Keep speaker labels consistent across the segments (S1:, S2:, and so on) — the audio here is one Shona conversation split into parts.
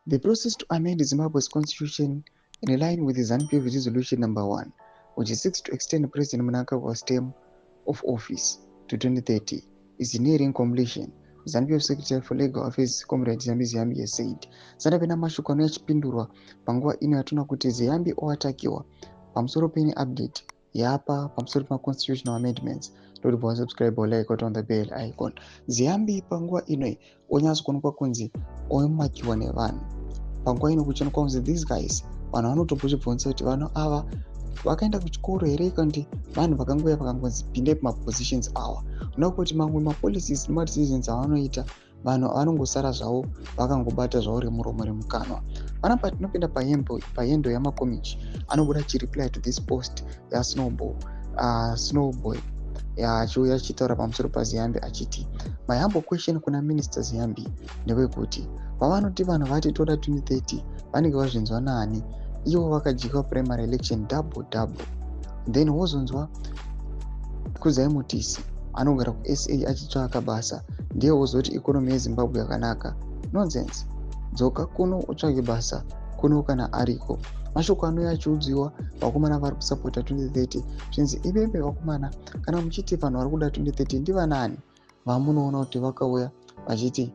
S1: The process to amend Zimbabwe's constitution in line with the ZANU-PF resolution number 1, which seeks to extend President Mnangagwa's term of office to 2030, is nearing completion. ZANU-PF Secretary for Legal Affairs Comrade Ziyambi Ziyambi has said. Sandapena mashoko anouya achipindurwa panguva ino yatinoona kuti Ziyambi oatakiwa pamusoro pene update yapa pamusoro pemaconstitutional amendments. Ndoti wasubscribe or like on the bell icon. Ziyambi panguva ino onyatso kuonekwa kunzi omakiwa nevanhu. Panguva ino kuchionekwa kunzi these guys, vanhu vanotombozvibvunza kuti vanhu ava vakaenda kuchikoro here, kana kuti vanhu vakangouya vakangonzi pindai pamapositions awa. Unoda kuti mamwe mapolicies nemadecisions avanoita, vanhu vanongosara zvavo vakangobata zvavo remuromo remukanwa. Panapa tinopinda pahandle yaMakomichi, anobuda achireply to this post yaSnowball, Snowboy, achiuya achitaura pamusoro paZiyambi achiti, "My humble question kuna Minister Ziyambi ndewekuti vavanoti vanhu vati toda 2030, vanenge vazvinzwa nani ivo vakadyiwa primary election double double? Then wozonzwa Kudzai Mutisi anogara kuSA achitsvaka basa, ndiye wozoti economy yeZimbabwe yakanaka. Nonsense. Dzoka kuno utsvake basa kuno kana ariko." Mashoko anouya achiudziwa vakomana vari kusapota 2030, zvinzi iveve vakomana, kana muchiti vanhu vari kuda 2030, ndivanani vamunoona kuti vakauya vachiti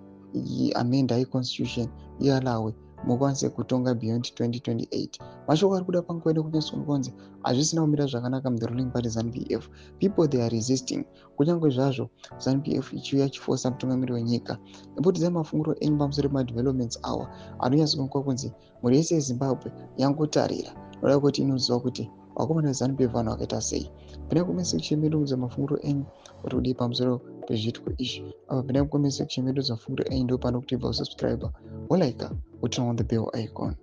S1: amendai constitution iallowe mukwanise kutonga beyond 2028? Mashoko ari kuda panguva ino kunyatsokunzi hazvisina kumira zvakanaka muthe ruling party ZANU-PF. People, they are resisting, kunyange zvazvo ZANU-PF ichiuya ichifosa mutungamiri wenyika. Imbotidzai mafunguro enyu pamusoro pemadevelopments awa anonyatsokuonekwa kunzi mhuri yese yeZimbabwe yangotarira noda kuti inoziva kuti vakomana veZANU-PF vanhu vakaita sei. Pinai comment section medu mudza mafunguro enyu kuti kudii pamusoro pezviitiko izvi. Apa pinai comment section medu, mafunguro enyu ndo pano kuti ibva usubscribe, wolike, uturn on the bell icon.